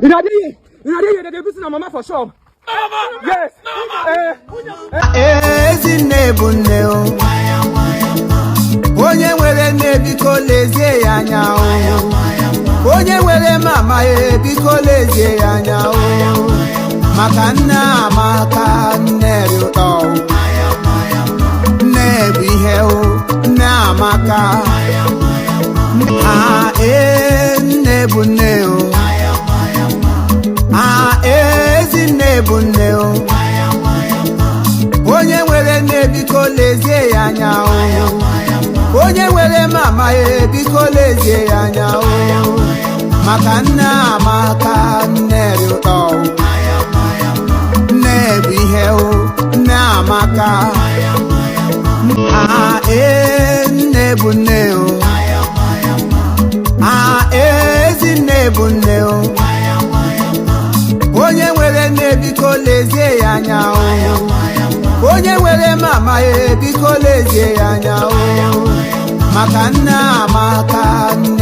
Una dey here, una dey here, they dey beat una mama for shop. Yes. Eh, Ezinne bụ nne o. Onye nwere nne, biko lezie ya anya o. Onye nwere mama ya, biko lezie ya anya o, maka nne amaka. Nne dị ụtọ o. Nne bụ ihe o. Nne amaka. Ha ee, nne bụ nne o. Ha, ezinne bụ nne o. Onye nwere nne, biko lezie ya anya o. Onye nwere mama ya, biko lezie ya anya o, maka nne amaka. Nne dị ụtọ o. Nne bụ ihe o. Nne amaka. Ha ee, nne bụ nne o. Ha, ezinne bụ nne o. Onye nwere nne, biko lezie ya anya o. Onye nwere mama ya, biko lezie ya anya o, maka nne amaka. Nne